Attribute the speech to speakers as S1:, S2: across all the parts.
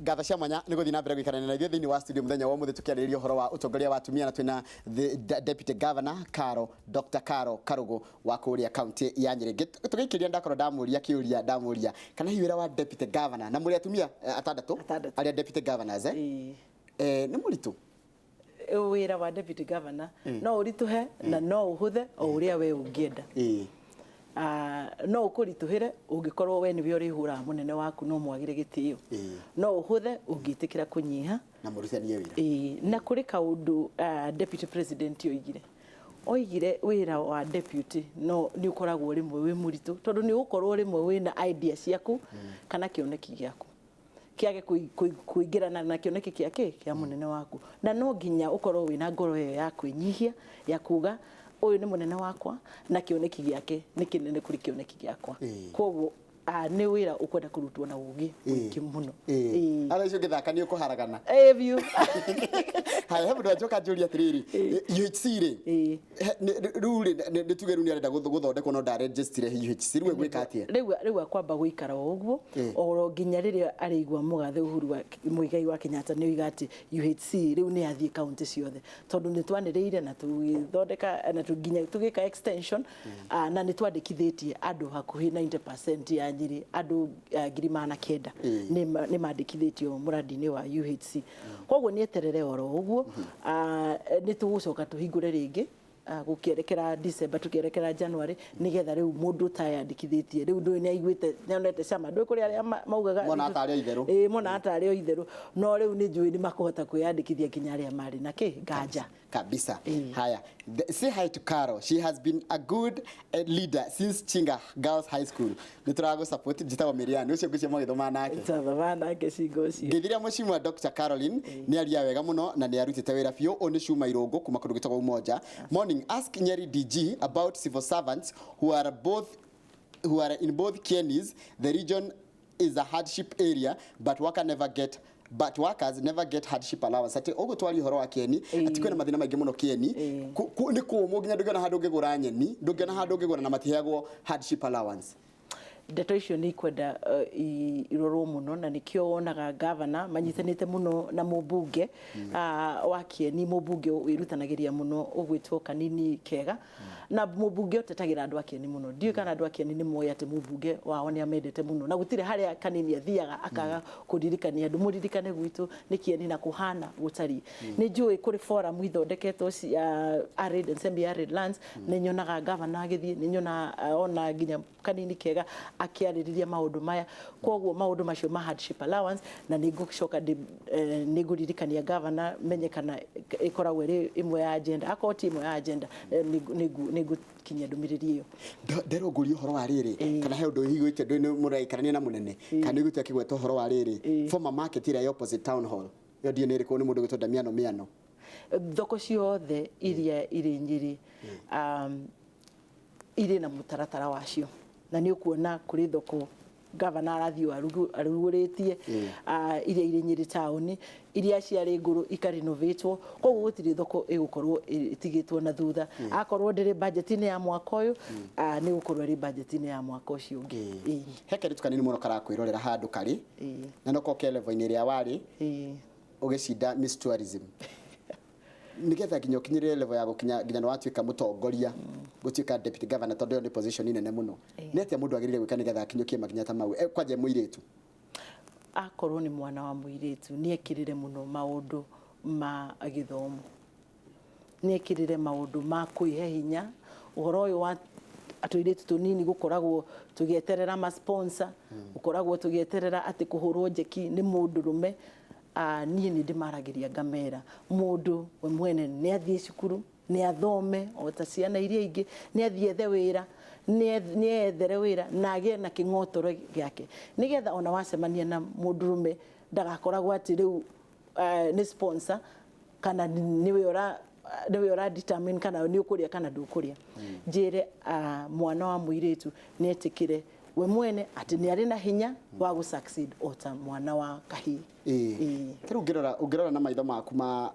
S1: Ngatho cia mwanya nĩ gũthiĩ na mbere gũikarania na ithuĩ thĩinĩ wa studio mũthenya wa ũmũthĩ, tũkĩarĩrĩria ũhoro wa ũtongoria wa atumia, na twĩna the Deputy Governor Caro, Dr. Caro Karugu wa kũrĩa kaunti ya Nyĩrĩ. Tũgĩikĩria ndakorwo ndamũria kĩũria, ndamũria kana hihi wĩra wa Deputy Governor, na mũrĩ atumia atandatũ
S2: Atandatũ.
S1: arĩa Deputy Governors, eh?
S2: Ĩĩ.
S1: Nĩ mũritũ?
S2: Wĩra wa deputy governor no ũritũhe na no ũhũthe o ũrĩa we ũngĩenda. Ah, no ũkũritũhĩre ũngĩkorwo we nĩwe ũrĩhũraga mũnene waku no mwagĩre gĩtĩo. No ũhũthe ũngĩtĩkĩra kũnyiha
S1: na mũrutithanie wĩra.
S2: Ĩĩ, na kũrĩ kaũndũ deputy president oigire wĩra wa deputy no nĩ ũkoragwo rĩmwe wĩ mũritũ, tondũ nĩ ũgũkorwo rĩmwe wĩna idea ciaku kana kĩoneki gĩaku kĩage kũingĩrana na kĩoneki kĩa kĩ kĩa mũnene waku, na no nginya ũkorwo wĩna ngoro ĩyo ya kwĩnyihia ya kuga ũyũ nĩ mũnene wakwa na kĩoneki gĩake nĩ kĩnene kũrĩ kĩoneki gĩakwa. Koguo nĩ wĩra ũkwenda kũrutwo na ũgĩ mũingĩ mũno.
S1: Ara icio ũngĩthaka nĩ ũkũharagana.
S2: Ĩĩ biũ.
S1: Haya, he mũndũ anjoka njũria atĩrĩrĩ, UHC rĩ, rĩu rĩ, nĩ tuge rĩu nĩ arenda gũthondekwo no ndaregistire UHC, rĩu egwĩka atĩa?
S2: Rĩu akwamba gũikara o ũguo oro nginya rĩrĩa arĩigua mũgathe Uhuru wa Muigai wa Kenyatta nĩ oiga atĩ UHC rĩu nĩ yathiĩ kaunti ciothe, tondũ nĩ twanĩrĩire na tũgĩthondeka na nginya tũgĩka extension, na nĩ twandĩkithĩtie andũ hakuhĩ 90% ya Nyĩrĩ, andũ 900,000 nĩ mandĩkithĩtio mũrandi-inĩ wa UHC. Koguo nĩ eterere oro ũguo, nĩ tũgũcoka tũhingũre rĩngĩ gũkĩerekera December, tũkĩerekera January, nĩgetha rĩu mũndũ ũtayandĩkithĩtie rĩu ndũĩ nĩ aiguĩte, nĩ onete cama, ndũĩ kũrĩ arĩa maugaga
S1: Monaga tarĩ o itherũ.
S2: Ĩĩ, monaga tarĩ o itherũ, no rĩu nĩ njũĩ nĩ makũhota kwĩyandĩkithia nginya arĩa marĩ na kĩ nganja.
S1: Kabisa. Haya, say hi to Caro. She has been a good leader since Chinga Girls High School. Nĩ tũragũ support. Njĩtagwo Miriam ũcio, ngwĩciria mwagĩthoma nake.
S2: Twathoma nake cingo ũcio.
S1: Ngĩthiria mũcimwa Dr. Caroline nĩ aria wega mũno na nĩ arutĩte wĩra biũ. Ũyũ nĩ Cuma Irũngũ kuma kũndũ gwĩtagwo Umoja. Morning, ask Nyeri DG about civil servants who are in both Kienis. The region is a hardship area, but workers never get hardship allowance. Ati ũguo twaria ũhoro wa Kieni, ati kwĩna mathĩna maingĩ mũno Kieni. Nĩ kũũmũ nginya ndũngĩona handũ ũngĩgũra nyeni, ndũngĩona handũ ũngĩgũra, na matiheagwo hardship allowance.
S2: Ndeto icio nĩ ikwenda irorwo mũno, na nĩkĩo wonaga gavana manyitanĩte mũno na mũmbunge wa Kieni, mũmbunge wĩrutanagĩria mũno ũgwĩtwo Kanini Kega, na mũmbunge ũtetagĩra andũ a Kieni mũno. Ndiũĩ kana andũ a Kieni nĩ moĩ atĩ mũmbunge wao nĩ amendete mũno, na gũtirĩ harĩa Kanini athiaga akaga kũririkania andũ, mũririkane gwitũ nĩ Kieni na kũhana gũtariĩ. Nĩ njũĩ kũrĩ forum ithondeketwo cia arid and semi arid lands. Nĩ nyonaga gavana agĩthiĩ, nĩ nyonaga ona nginya Kanini Kega akĩarĩrĩria maũndũ maya. Koguo maũndũ macio ma hardship allowance, na nĩ ngũcoka nĩ ngũririkania gavana menye kana ĩkoragwo ĩrĩ ĩmwe ya agenda. Akorwo ti ĩmwe ya agenda, nĩ ngũkinyia ndũmĩrĩri ĩyo.
S1: Nderwo ngũrie ũhoro wa rĩrĩ, kana he ũndũ ũiguĩte, ndũĩ nĩ mũraikarania na mũnene, kana nĩ ũiguĩte akĩgweta ũhoro wa rĩrĩ, former market ĩrĩa ya opposite town hall ĩyo, ndiũĩ nĩ ĩrĩkũ, nĩ mũndũ ũgwĩtwo Damiano Miano.
S2: Thoko ciothe iria irĩ Nyĩrĩ irĩ na mũtaratara wacio, na nĩ ũkuona kũrĩ thoko gavana arathiĩ arugũrĩtie, iria irĩ Nyĩrĩ taũni, iria ciarĩ ngũrũ ikarinovatwo. Koguo gũtirĩ thoko ĩgũkorwo ĩtigĩtwo na thutha. Akorwo ndĩrĩ budget-inĩ ya mwaka ũyũ, nĩ gũkorwo ĩrĩ budget-inĩ ya mwaka ũcio ũngĩ.
S1: He kairĩtu kanini mũno karakwĩrorera handũ karĩ na no koke level-inĩ ĩrĩa warĩ ũgĩcinda Miss Tourism, nigetha nginya ũkinyĩrĩre level ya gũkinya nginya nĩ watuĩka mũtongoria, gũtuĩka deputy governor, tondũ ĩyo nĩ position nene mũno. Nĩ atĩa mũndũ agĩrĩire gwĩka nĩgetha akinyũkie makinya ta mau, kwanja mũirĩtu?
S2: Akorwo nĩ mwana wa mũirĩtu, nĩ ekĩrĩre mũno maũndũ ma gĩthomo, nĩ ekĩrĩre maũndũ ma kwĩhe hinya. Ũhoro ũyũ wa tũirĩtu tũnini gũkoragwo tũgĩeterera ma sponsor, gũkoragwo tũgĩeterera atĩ kũhũrwo njeki nĩ mũndũrũme, niĩ nĩ ndĩmaragĩria ngamera mũndũ we mwene nĩ athiĩ cukuru, nĩ athome o ta ciana iria ingĩ, nĩ athiĩ ethe wĩra, nĩ ethere wĩra na agĩe na kĩng'otoro gĩake, nĩgetha ona wacemania na mũndũrũme ndagakoragwo atĩ rĩu nĩ sponsor kana nĩwe ũra determine kana nĩ ũkũrĩa kana ndũkũrĩa. Njĩre mwana wa mũirĩtu nĩ etĩkĩre we mwene atĩ nĩ arĩ na hinya wa gũ succeed o ta mwana wa kahĩĩ.
S1: Rĩu ũngĩrora na maitho maku ma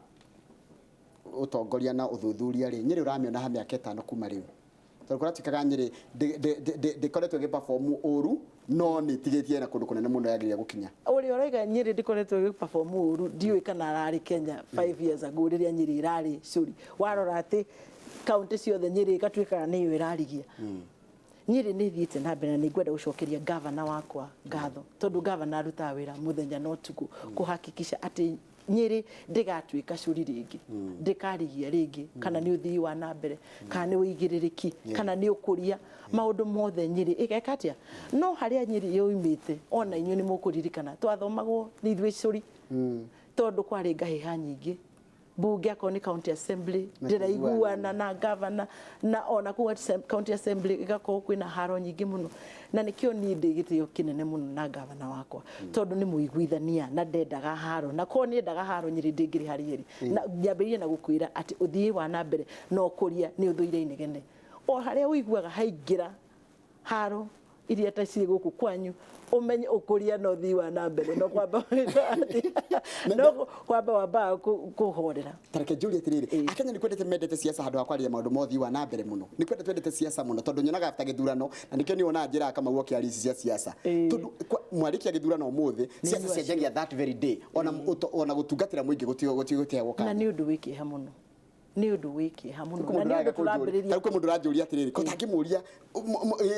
S1: ũtongoria na ũthuthuria rĩ, Nyĩrĩ ũramĩona ha mĩaka 5 kuma rĩu? Tondũ kũratuĩkaga Nyĩrĩ ndĩkoretwo ĩgĩ perform ũru, no nĩ ĩtigĩtie na kũndũ kũnene mũno yagĩrĩire gũkinya.
S2: Ũrĩa Ũrĩa ũrauga Nyĩrĩ ndĩkoretwo ĩgĩ-perform ũru, ndiũĩ kana ararĩ Kenya 5 years ago rĩrĩa Nyĩrĩ ĩrarĩ cũri. Warora atĩ kaunti ciothe Nyĩrĩ ĩgatuĩkaga nĩyo ĩrarigia. Nyĩrĩ nĩ ĩthiĩte na mbere, na nĩ ngwenda gũcokeria gavana wakwa ngatho, tondũ gavana arutaga wĩra mũthenya na ũtukũ kũhakikisha atĩ Nyĩrĩ ndĩgatuĩka cũri rĩngĩ, ndĩkarigia rĩngĩ, kana nĩ ũthii wa na mbere, kana nĩ ũigĩrĩrĩki, kana nĩ ũkũria, maũndũ mothe Nyĩrĩ ĩgeka atĩa. No harĩa Nyĩrĩ yoimĩte, ona inyuĩ nĩ mũkũririkana twathomagwo nĩ ithuĩ cũri, tondũ kwarĩ ngahĩha nyingĩ bunge, akorwo nĩ county assembly ndĩraiguana na gavana, na ona kũu county assembly ĩgakorwo kwĩna haro nyingĩ mũno. Na nĩkĩo niĩ ndĩ gĩtĩo kĩnene mũno na gavana wakwa, tondũ nĩ mũiguithania na ndendaga haro, na korwo nĩ endaga haro Nyĩrĩ ndĩngĩrĩ harĩa ĩrĩ. Na nyambĩrĩrie na gũkwĩra atĩ ũthii wa na mbere na ũkũria nĩ ũthũire inegene. O harĩa ũiguaga haingĩra haro iria ta ciĩ gũkũ kwanyu, ũmenye ũkũria na ũthii wa na mbere no kwamba no kwamba wambaga kũhorera.
S1: Tareke njũrie atĩrĩrĩ, Akenya nĩ kwendete mendete siasa handũ ha kwaria maũndũ ma ũthii wa na mbere mũno? Nĩ kwenda twendete siasa mũno, tondũ nyonaga after gĩthurano, na nĩkĩo niĩ wonaga njĩraga Kamau oke arie ici cia siasa, tondũ mwarĩkia gĩthurano ũmũthĩ, siasa cianjagia that very day. Ona ona gũtungatĩra mũingĩ gũtiheagwo
S2: na
S1: kanya.
S2: Nĩ ũndũ wĩ kĩeha mũno, nĩ ũndũ wĩ kĩeha mũno, na nĩ ũndũ tũrambĩrĩria.
S1: Tarĩu kwĩ mũndũ ũranjũria atĩrĩrĩ, ko tangĩmũria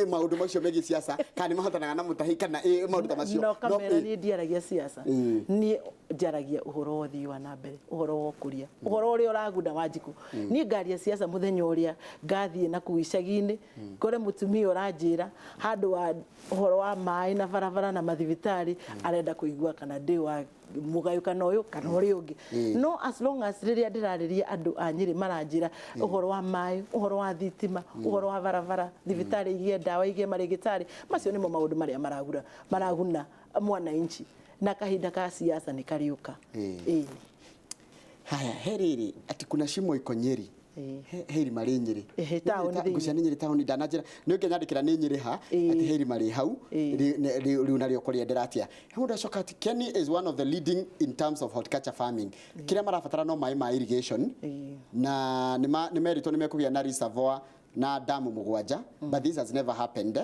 S1: maũndũ macio megiĩ siasa, kana nĩ mahotanaga na mũtahi, kana maũndũ ta macio.
S2: No kamera niĩ ndiaragia siasa. Niĩ njaragia ũhoro wa ũthii wa na mbere, ũhoro wa ũkũria, ũhoro ũrĩa ũraguna Wanjikũ. Niĩ ngaria siasa mũthenya ũrĩa ngathiĩ na kũu icagi-inĩ, ngore mũtumia ũranjĩra handũ wa ũhoro wa maĩ na barabara na mathibitarĩ, arenda kũigua kana ndĩ wa mũgayũkano ũyũ kana ũrĩa ũngĩ. No as long as rĩrĩa ndĩrarĩria andũ a Nyĩrĩ maranjĩra ũhoro wa maĩ, ũhoro wa thitima, ũhoro wa barabara, thibitarĩ igĩe ndawa, igĩe marĩgĩtarĩ, macio nĩmo maũndũ marĩa maragura maraguna mwananchi, na kahinda ka siasa nĩ karĩũka. Ĩĩ.
S1: Haya, he rĩrĩ atĩ kuna shimo iko Nyeri. He irima rĩ Nyĩrĩ.
S2: Ehe, taũni thĩinĩ.
S1: Ngũcia nĩ Nyĩrĩ taũni, ndananjĩra nĩ ũngĩnyandĩkĩra nĩ Nyĩrĩ ha, atĩ he irima rĩ hau. Rĩu narĩo kũrĩendera atĩa? He mũndũ acoka atĩ Kenny is one of the leading in terms of horticulture farming. Kĩrĩa marabatara no maĩ ma irrigation, na nĩ merĩtwo nĩ mekũgĩa na reservoir na damu mũgwanja, but this has never happened.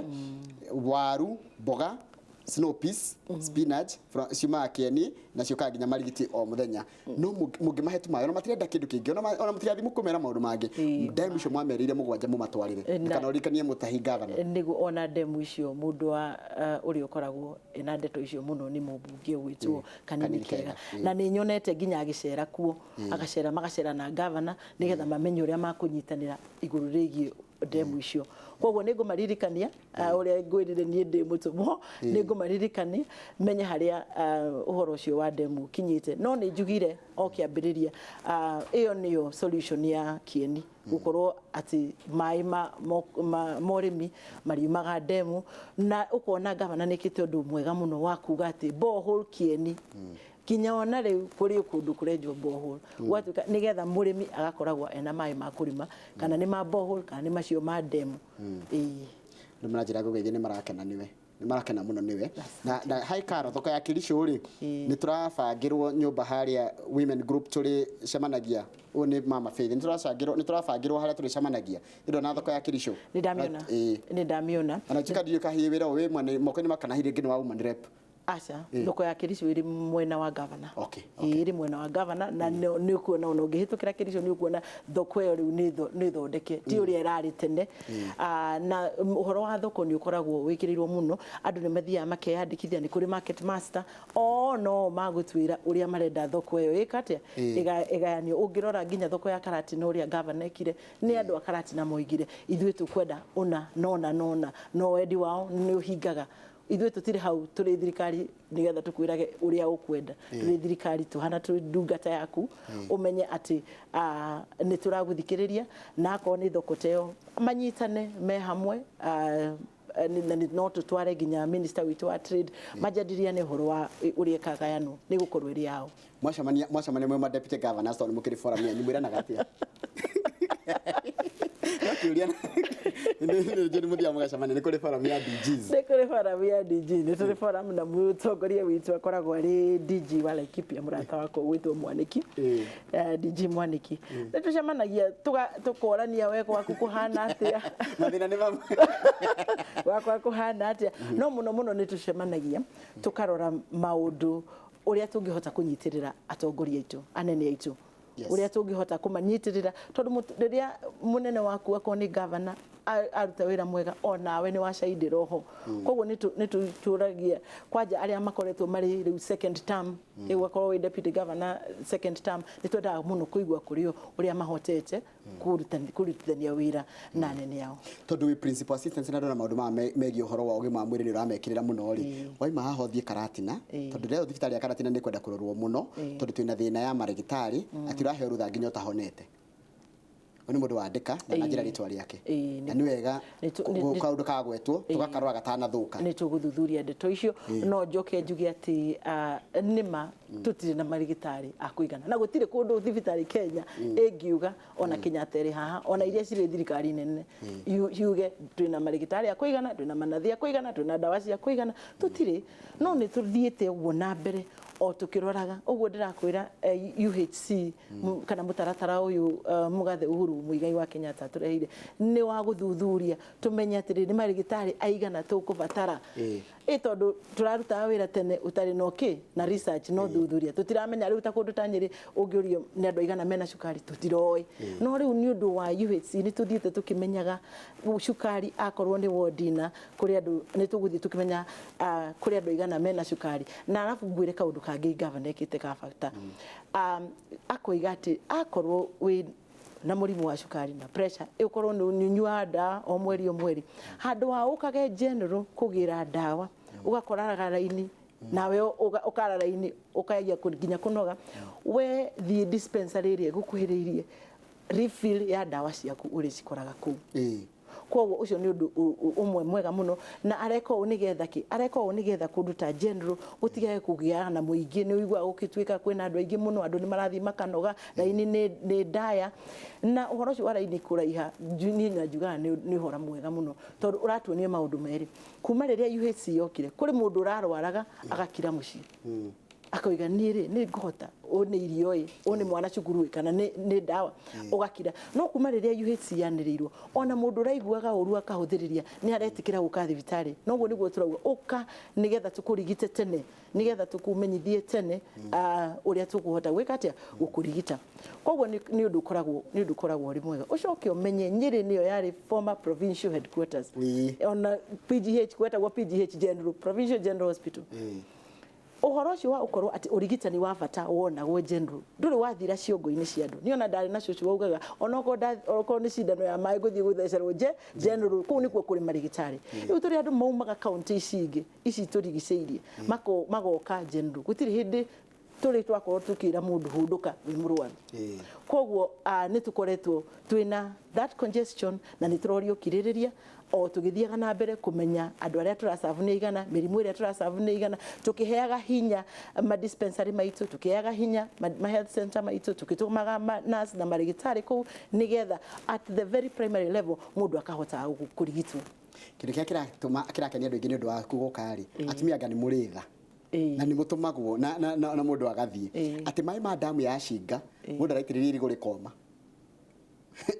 S1: Waru, mboga, snow peas, spinach ciumaga Kieni na ciũkaga nginya Marigiti o mũthenya. No mũngĩmahe tu maĩ, ona matirenda kĩndũ kĩngĩ, ona mũtirathiĩ mũkũmera maũndũ mangĩ. Ndemu icio mwamerĩire mũgwanja mũmatwarĩre. Kana ũririkanie mũtahi gavana.
S2: Nĩguo, ona ndemu icio, mũndũ wa ũrĩa ũkoragwo ena ndeto icio mũno nĩ mũmbunge ũgwĩtwo Kanini
S1: Kanini
S2: Kega.
S1: Kega.
S2: Na nĩ nyonete nginya agĩcera kuo, agacera, magacera na gavana nĩgetha mamenye ũrĩa makũnyitanĩra igũrũ rĩgiĩ ndemu icio. Koguo nĩ ngũmaririkania ũrĩa ngwĩrire niĩ ndĩ mũtũmwo, nĩ ngũmaririkania menye harĩa ũhoro ũcio wa ndemu ũkinyĩte. No nĩ njugire o kĩambĩrĩria, ĩyo nĩyo solution ya Kieni, gũkorwo atĩ maĩ ma ũrĩmi mariumaga ndemu. Na ũkona gavana nĩ ĩkĩte ũndũ mwega mũno wa kuga atĩ borehole Kieni, nginya ona rĩu kũrĩ kũndũ kũrenjwo borehole, gwatuĩka nĩgetha mũrĩmi agakoragwo ena maĩ ma kũrĩma, kana nĩ ma borehole kana nĩ macio ma ndemu. Ĩĩ.
S1: Andũ maranjĩra ngũgeithie, nĩ marakena nĩwe, nĩ marakena mũno nĩwe. Na hai karo thoko ya Kericho rĩ, nĩ tũrabangĩrwo nyũmba harĩa women group tũrĩ cemanagia. Ũyũ nĩ Mama Faith, nĩ tũrabangĩrwo harĩa tũrĩcemanagia ĩndo na thoko ya Kericho.
S2: Nĩ ndamĩona. Nĩ ndamĩona.
S1: Ona tuĩka ndiũĩ kahiĩ wĩra ũyũ wĩ mwena moko-inĩ ma kana hihi rĩngĩ nĩ wa woman rep.
S2: Aca, thoko ya Kericho ĩrĩ mwena wa gavana.
S1: Okay.
S2: Ĩĩ, ĩrĩ mwena wa gavana, na nĩ ũkuona ona ũngĩhĩtũkĩra Kericho nĩ ũkuona thoko ĩyo rĩu nĩ thondeke, ti ũrĩa ĩrarĩ tene. Na ũhoro wa thoko nĩ ũkoragwo wĩkĩrĩirwo mũno, andũ nĩ mathiaga makeyandĩkithia, nĩ kũrĩ market master o no magũtwĩra ũrĩa marenda thoko ĩyo ĩka atĩa, ĩgayanio. Ũngĩrora nginya thoko ya Karatina, ũrĩa gavana ekire, nĩ andũ a Karatina moigire ithuĩ tũkwenda ũna nona nona, no wendi wao nĩ ũhingaga. Ithuĩ tũtirĩ hau tũrĩ thirikari nĩgetha tũkwĩrage ũrĩa ũkwenda. Tũrĩ thirikari tũhana tũrĩ ndungata yaku, ũmenye atĩ nĩ tũragũthikĩrĩria, na akorwo nĩ thoko ta ĩyo manyitane me hamwe, na no tũtware nginya minister witũ wa trade manjadiliane ũhoro wa ũrĩa ĩkagayanwo, nĩ gũkorwo ĩrĩ yao.
S1: Mwacemania mwĩ ma deputy governors, tondũ nĩ mũkĩrĩ forum yanyu, mwĩranaga atĩa? Kĩũria nĩ mũthiaga mũgacemania, nĩ kũrĩ forum ya DGs?
S2: Nĩ kũrĩ forum ya DG, nĩ tũrĩ forum na mũtongoria witũ akoragwo arĩ DG wa Laikipia, mũrata wakwa gwĩtwo Mwaniki. DG Mwaniki, nĩ tũcemanagia, tũkorania we gwaku kũhana atĩa.
S1: Mathĩna nĩ mamwe.
S2: Gwakwa kũhana atĩa. No mũno mũno nĩ tũcemanagia tũkarora maũndũ ũrĩa tũngĩhota kũnyitĩrĩra atongoria aitũ, anene aitũ, ũrĩa tũngĩhota kũmanyitĩrĩra, tondũ rĩrĩa mũnene waku akorwo nĩ gavana aruta wĩra mwega, onawe nĩ wacaindĩra oho. Koguo nĩ tũragia kwanja arĩa makoretwo marĩ rĩu second term, rĩu akorwo wĩ deputy governor second term, nĩ twendaga mũno kũigua kũrĩ o ũrĩa mahotete kũrutithania wĩra na anene ao.
S1: Tondũ wĩ principal assistant na ndona maũndũ maya megiĩ ũhoro wa ũgima wa mwĩrĩ nĩ ũramekĩrĩra mũno rĩ, waima haha ũthiĩ Karatina, tondũ rĩo thibitarĩ ya Karatina nĩ kwenda kũrorwo mũno, tondũ twĩna thĩna ya marĩgĩtarĩ atĩ ũraheo rũtha nginya ũtahonete. Ũyũ nĩ mũndũ wandĩka na njĩra rĩtwa rĩake, na nĩ wega kaũndũ kagwetwo tũgakarora gatanathũka.
S2: Nĩ tũgũthuthuria ndeto icio. No njoke njuge atĩ nĩma tũtirĩ na marigitari a kũigana, na gũtirĩ kũndũ thibitarĩ Kenya ĩngiuga, ona Kenyatta ĩrĩ haha, ona iria cirĩ thirikari nene yuge twĩna marigitari a kũigana, twĩna manathi a kũigana, twĩna ndawa cia kũigana. Tũtirĩ. No nĩ tũthiĩte ũguo na mbere o tũkĩroraga ũguo ndĩrakwĩra, UHC kana mũtaratara ũyũ mũgathe Uhuru Muigai wa Kenyatta atũreheire nĩ wa gũthuthuria tũmenye atĩrĩ, nĩ marigitari aigana tũkũbatara. Ĩ tondũ tũrarutaga wĩra tene ũtarĩ na ũkĩ na research, no thuthuria tũtiramenya. Rĩu ta kũndũ ta Nyĩrĩ, ũngĩũrio nĩ andũ aigana mena cukari, tũtiroĩ. No rĩu nĩ ũndũ wa UHC nĩ tũthiĩte tũkĩmenyaga cukari, akorwo nĩ wodi na kũrĩ andũ, nĩ tũgũthiĩ tũkĩmenya kũrĩ andũ aigana mena cukari. Na arabu ngwĩre kaũndũ kangĩ gavana ekĩte ka bata. Akoiga atĩ akorwo wĩ na mũrimũ wa cukari na pressure, ũkorwo nĩ ũnyuaga ndawa o mweri o mweri, handũ ha ũkage general kũgĩra ndawa ũgakoraga raini, nawe ũkara raini ũkagia nginya kũnoga, we thiĩ dispensary ĩrĩa ĩgũkuhĩrĩirie, refill ya ndawa ciaku ũrĩcikoraga kũu. Koguo ũcio nĩ ũndũ ũmwe mwega mũno. Na areka ũũ nĩgetha kĩ? Areka ũũ nĩgetha kũndũ ta general gũtigage kũgĩa na mũingĩ. Nĩ ũiguaga gũgĩtuĩka kwĩna andũ aingĩ mũno, andũ nĩ marathiĩ makanoga, raini nĩ ndaya. Na ũhoro ũcio wa raini kũraiha, niĩ na njugaga nĩ ũhoro mwega mũno, tondũ ũratuonia maũndũ merĩ. Kuma rĩrĩa UHC yokire, kũrĩ mũndũ ũrarwaraga agakira mũciĩ, akoiga niĩ rĩ, nĩ ngũhota, ũũ nĩ irio ĩ, ũũ nĩ mwana cukuru ĩ, kana nĩ ndawa, ũgakira. No kuma rĩrĩa UHC yanĩrĩirwo, ona mũndũ ũraiguaga ũru akahũthĩrĩria nĩ aretĩkĩra gũka thibitarĩ. Noguo nĩguo tũrauga ũka, nĩgetha tũkũrigite tene, nĩgetha tũkũmenyithie tene ũrĩa tũkũhota gwĩka atĩa gũkũrigita. Koguo nĩ ũndũ ũkoragwo ũrĩ mwega. Ũcoke ũmenye Nyĩrĩ nĩyo yarĩ former provincial headquarters. Ona PGH gwetagwo PGH General, Provincial General Hospital. Ũhoro ũcio wa ũkorwo atĩ ũrigitani wa bata wonagwo general ndũrĩ wathira ciongo-inĩ cia andũ. Niĩ ona ndarĩ na cũcũ waugaga onokorwo nĩ cindano ya maĩ, ngũthiĩ gũthecerwo nje general, kũu nĩkuo kũrĩ marigitari. Rĩu tũrĩ andũ maumaga kaunti ici ingĩ ici tũrigicĩirie magoka general. Gũtirĩ hĩndĩ tũrĩ twakorwo tũkĩra mũndũ hũndũka wĩ mũrwaru. Koguo nĩ tũkoretwo twĩna that congestion, na nĩ tũrorio kirĩrĩria o tũgĩthiaga na mbere kũmenya andũ arĩa tũracabu nĩ igana, mĩrimũ ĩrĩa tũracabu nĩ igana, tũkĩheaga hinya ma dispensary maitũ, tũkĩheaga hinya ma health center maitũ, tũkĩtũmaga ma nurse na marigitari kũu, nĩgetha at the very primary level mũndũ akahota kũrigitwo.
S1: Kĩndũ kĩrĩa kĩratũma kĩrakenia andũ aingĩ nĩ ũndũ waku gũka rĩ, atumia anga nĩ mũrĩ tha na nĩ mũtũmagwo na mũndũ agathiĩ atĩ maĩ ma ndamu ya cinga, mũndũ araitĩrĩria irigũ rĩkoma.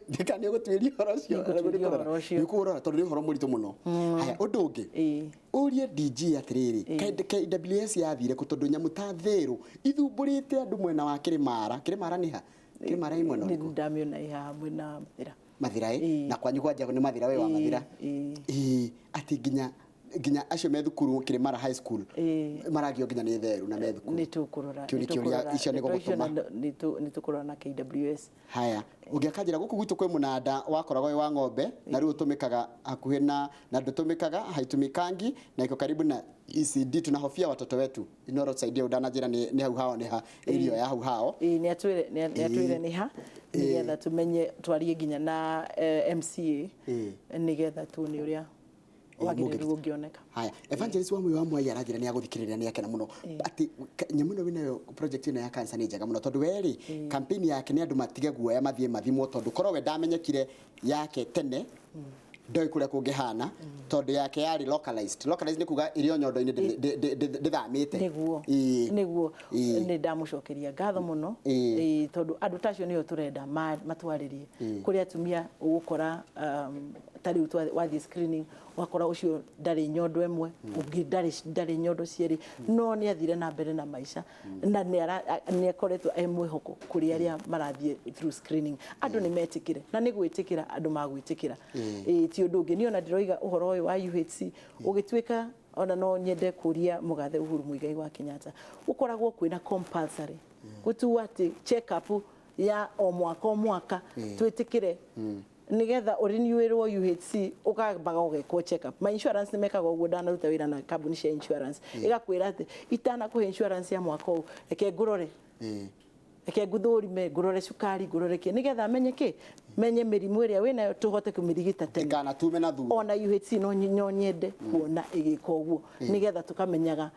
S1: Ndika nĩ ũgũtuĩria ũhoro ũcio?
S2: Nĩngũtuĩria ũhoro ũcio.
S1: Nĩ ũkũũrora, tondũ nĩ ũhoro mũritũ mũno. Haya, ũndũ ũngĩ, ũrie DG atĩrĩrĩ, KWS yathire kũ? Tondũ nyamũ ta thĩrũ ithumbũrĩte andũ mwena wa Kĩrĩmara. Kĩrĩmara nĩ ha? Kĩrĩmara ĩ mwena
S2: Nĩ
S1: ũrĩkũ?
S2: Ndamĩona ĩ haha mwena wa Mathĩra.
S1: Mathira ĩ? Na kwanyu kwanja nĩ Mathira, we wa Mathira. Ĩĩ, atĩ nginya acio me thukuru Kĩrĩmara High School maragio nginya nĩ theru na me thukuru.
S2: Nĩ tũkũrora.
S1: Kĩu nĩ kĩũria icio nĩ
S2: Ndeto icio.
S1: gũgũtũma.
S2: Nĩ tũkũrora na KWS.
S1: Haya, ũngĩakanjĩra gũkũ gwitũ kwĩ mũnanda wakoragwo wĩ wa ng'ombe, na rĩu ũtũmĩkaga hakuhĩ na ndũtũmĩkaga, haitumikangi na iko karibu na ECD. Tunahofia watoto wetu. Inoro saidia ũndananjĩra nĩ hau hao, nĩ ha area ya hau hao.
S2: Ĩĩ, nĩ atwĩre nĩ ha, nĩgetha tũmenye twarie nginya na MCA, nĩgetha tuone ũrĩa. Wagĩrĩru
S1: Mũngĩruta.
S2: Ũngĩoneka.
S1: Haya, Evangelist wa Mũyo wa Mwai aranjĩra nĩ agũthikĩrĩria, nĩ akena mũno atĩ nyamũ ĩno wĩnayo, project ĩno ya cancer, nĩ njega mũno, tondũ we rĩ, campaign yake nĩ andũ matige guoya, mathiĩ mathimwo, tondũ korwo we ndamenyekire yake tene, ndoĩ kũrĩa kũngĩhana, tondũ yake yarĩ localized. Localized nĩ kuga ĩrĩ o nyondo-inĩ, ndĩthamĩte.
S2: Nĩguo. Nĩguo. Nĩ ndamũcokeria ngatho mũno. Tondũ andũ ta acio nĩo tũrenda matwarĩrie kũrĩ atumia. Ũgũkora ta rĩu wathiĩ screening, ũgakora ũcio ndarĩ nyondo ĩmwe, ũngĩ ndarĩ nyondo cierĩ, no nĩ athire na mbere na maica na nĩ akoretwo e mwĩhoko kũrĩ arĩa marathiĩ through screening. Andũ nĩ metĩkĩre, na nĩ gwĩtĩkĩra andũ magwĩtĩkĩra. Ti ũndũ ũngĩ. Niĩ ona ndĩroiga ũhoro ũyũ wa UHC ũgĩtuĩka, ona no nyende kũria mũgathe Uhuru Muigai wa Kenyatta, gũkoragwo kwĩna compulsory gũtua atĩ check up ya o mwaka o mwaka, twĩtĩkĩre nigetha ũrenewĩrwo UHC ũkambaga ũgekwo check up. Ma insurance nĩ mekaga ũguo. Ndanaruta wĩra na kambuni cia insurance, ĩgakwĩra atĩ itanakũhe insurance ya mwaka ũyũ, reke ngũrore, reke ngũthũrime, ngũrore cukari, ngũrore kĩ, nigetha menye kĩ, menye mĩrimũ ĩrĩa wĩnayo, tũhote kũmĩrigita tene.
S1: Ndĩkanatume na thutha.
S2: Ona UHC no nyende kuona ĩgĩka ũguo, nigetha tũkamenyaga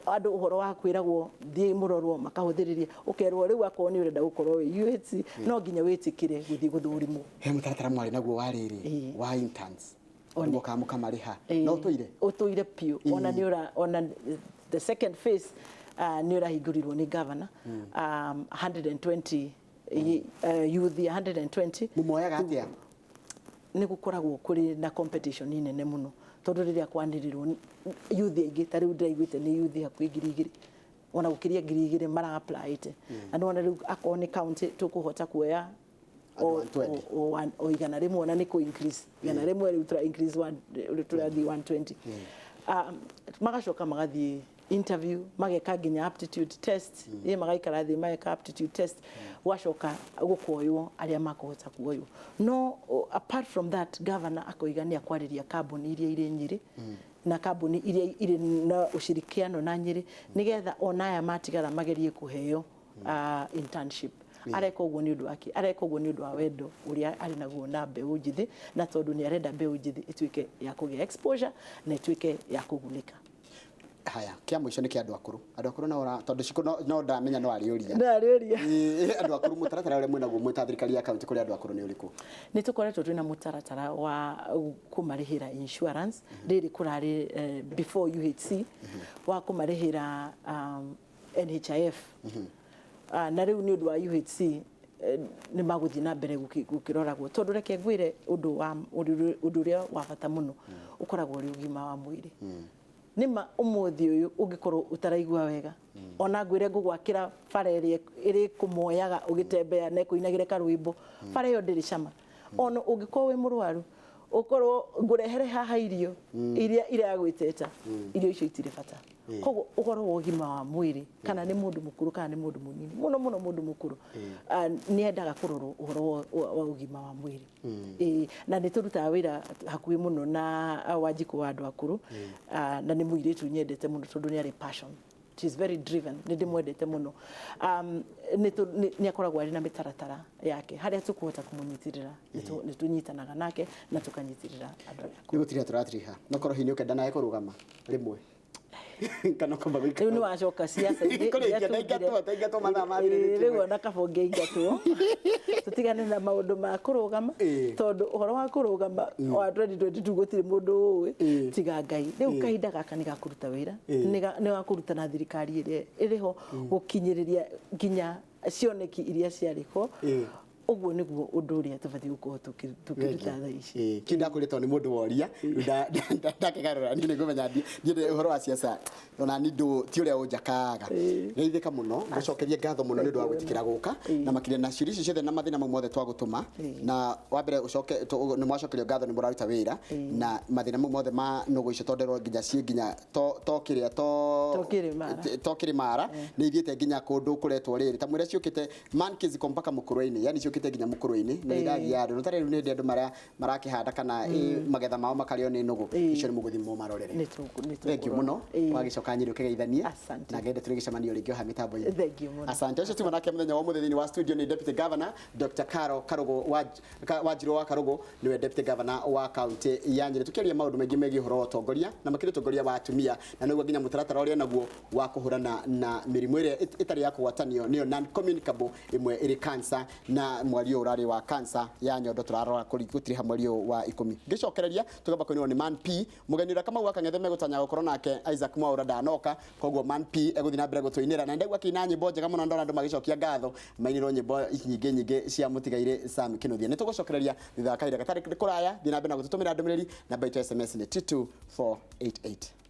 S2: andũ ũhoro wa kwĩragwo thiĩ mũrorwo, makahũthĩrĩria, ũkerwo rĩu akorwo nĩ ũrenda gũkorwo wĩ UHC, no nginya wĩtĩkĩre gũthiĩ gũthũrimwo.
S1: He mũtaratara mwarĩ naguo wa rĩrĩ wa interns, mũkaga mũkamarĩha, no ũtũire?
S2: Ũtũire biũ. Ona nĩ ũra ona the second phase nĩ ũrahingũrirwo nĩ governor, 120 youth ya 120.
S1: Mũmoyaga atĩa?
S2: Nĩ gũkoragwo kũrĩ na competition nene mũno, tondũ rĩrĩa kwanĩrĩrwo youth aingĩ, ta rĩu ndĩraiguĩte nĩ youth hakuhĩ 2000, ona gũkĩria 2000 mara applyĩte, na nĩwona rĩu akorwo nĩ county tũkũhota kuoya
S1: andũ 120.
S2: O 100, ona nĩ kũ increase 100, rĩu tũra increase one, rĩu tũrathiĩ 120. Magacoka magathiĩ interview, mageka nginya aptitude test, ĩ magaikara thĩ mageka aptitude test, gwacoka gũkoywo arĩa makũhota kuoywo. No apart from that, governor akoiga nĩ akwarĩria kambuni iria irĩ Nyĩrĩ na kambuni iria irĩ na ushirikiano na Nyĩrĩ, nĩgetha ona aya matigara magerie kũheo internship. Areka ũguo nĩ ũndũ wake, areka ũguo nĩ ũndũ wa wendo ũrĩa arĩ naguo na mbeũ njĩthĩ, na tondũ nĩ arenda mbeũ njĩthĩ ĩtuĩke ya kũgĩa exposure na ĩtuĩke ya kũgunĩka.
S1: Haya, kĩa mũico nĩ kĩa andũ akũrũ. Andũ akũrũ no tondũ ciko no ndamenya no arĩũria.
S2: No arĩũria.
S1: Ĩĩ, andũ akũrũ, mũtaratara ũrĩa mwĩnaguo mwĩ ta thirikari ya kaunti kũrĩ andũ akũrũ nĩ ũrĩkũ?
S2: Nĩ tũkoretwo twĩna mũtaratara wa kũmarĩhĩra insurance rĩrĩ kũrarĩ before UHC, wa kũmarĩhĩra NHIF. Na rĩu nĩ ũndũ wa UHC nĩ magũthiĩ na mbere gũkĩroragwo, tondũ reke ngwĩre ũndũ ũrĩa wa bata mũno ũkoragwo ũrĩ ũgima wa mwĩrĩ. Nĩma ũmũthĩ ũyũ ũngĩkorwo ũtaraigua wega, ona ngwĩre ngũgwakĩra bara ĩrĩa ĩrĩkũmoyaga ũgĩtembea na ĩkũinagĩre karwĩmbo, bara ĩyo ndĩrĩ cama. Ona ũngĩkorwo wĩ mũrwaru, ũkorwo ngũrehere haha irio iria iragwĩteta, irio icio itirĩ bata. Koguo ũhoro wa ũgima wa mwĩrĩ, kana nĩ mũndũ mũkũrũ kana nĩ mũndũ mũnini, mũno mũno mũndũ mũkũrũ nĩ endaga kũrorwo ũhoro wa ũgima wa mwĩrĩ. Ĩĩ, na nĩ tũrutaga wĩra hakuhĩ mũno na Wanjikũ wa andũ akũrũ. Na nĩ mũirĩtu nyendete mũno tondũ nĩ arĩ passion. She's very driven. Nĩ ndĩmwendete mũno. Nĩ akoragwo arĩ na mĩtaratara yake harĩa tũkũhota kũmũnyitĩrĩra. Nĩ tũnyitanaga nake na tũkanyitĩrĩra andũ arĩa
S1: Nĩ gũtiriha tũratiriha, no korwo hihi nĩ ũkenda nawe kũrũgama rĩmwe kana ũkamba gũikara?
S2: Rĩu nĩ wacoka ciaca-inĩ.
S1: Kũrĩ
S2: iria
S1: ingĩenda
S2: tugire.
S1: ingatwo, ta ingatwo mathaa mathirĩrĩtie.
S2: Rĩu ona kaba ũngĩingatwo, tũtigane na maũndũ ma kũrũgama, tondũ ũhoro wa kũrũgama wa 2022 gũtirĩ mũndũ ũĩ tiga Ngai. Rĩu kahinda gaka nĩ gakũruta wĩra, nĩ ga kũruta na thirikari ĩrĩa ĩrĩ ho, gũkinyĩrĩria nginya cioneki iria ciarĩ ho. Ũguo nĩguo ũndũ ũrĩa tũbatiĩ gũkorwo tũkĩruta thaa ici.
S1: Ĩĩ, kĩu ndakwĩrĩtwo nĩ mũndũ woria. Rĩu ndakĩgarũra niĩ nĩ ngũmenya ndiende ũhoro wa ciaca, ona ni ndũ ti ũrĩa ũnjakaga. Geithĩka mũno, ngũcokerie ngatho mũno nĩ ũndũ wa gwĩtĩkĩra gũka, na makĩria na ciũria icio ciothe na mathĩna mau mothe twagũtũma. Na wa mbere ũcoke nĩ mwacokerio ngatho, nĩ mũraruta wĩra na mathĩna mau mothe ma nũgũ icio, tondũ ndĩrona nginya ciĩ nginya to kĩrĩa to
S2: To Kĩrĩmara.
S1: To Kĩrĩmara, nĩ ithiĩte nginya kũndũ kũretwo rĩrĩ ta mwĩrĩa ciũkĩte Mankĩ ziko mpaka Mũkũrwe-inĩ, yani ciũkĩte. Nĩ nginya mũkũrũ-inĩ na iragia andũ no tarĩu nĩ hĩndĩ andũ marakĩhanda kana magetha mao makarĩo nĩ nũgũ. Icio nĩ mũgũthiĩ mũmarorere.
S2: Nĩ
S1: Thank you
S2: tũkũrora.
S1: Mũno. Wagĩcoka Nyĩrĩ ũkĩgeithanie.
S2: Asante.
S1: Na ngende tũrĩ gĩcemanio rĩngĩ o haha mĩtambo-inĩ.
S2: Thank you mũno.
S1: Asante. Ũcio tuma nake mũthenya wa ũmũthĩ thĩinĩ wa studio nĩ Deputy Governor Dr. Caro Karugo wa Wanjiru wa Karugo, nĩwe Deputy Governor wa kaunti ya Nyĩrĩ, tũkĩaria maũndũ maingĩ megiĩ ũhoro wa ũtongoria na makĩria ũtongoria wa atumia, na nĩguo nginya mũtaratara ũrĩa naguo wa kũhũrana na mĩrimũ ĩrĩa ĩtarĩ ya kũgwatanio, nĩyo non communicable, ĩmwe ĩrĩ cancer, na mweri ũyũ ũrarĩ wa cancer ya nyondo, tũrarora gũtiriha mweri ũyũ wa 10. Ngĩcokereria tũgamba kũinĩrwo nĩ Man P. Mũgeni ũrĩa Kamau wa Kang'ethe megũtanya gũkorwo nake Isaac Mwaura ndanoka, koguo Man P egũthiĩ na mbere gũtũinĩra, na ndegwa akĩina nyĩmbo njega mũno. Ndona andũ magĩcokia ngatho, mainĩrwo nyĩmbo nyingĩ nyingĩ cia mũtigairĩ Sam Kinuthia. Nĩ tũgũcokereria thutha wa kahinda gatarĩ kũraya. Thiĩ na mbere na gũtũtũmĩra ndũmĩrĩri, namba itũ ya SMS nĩ 22488.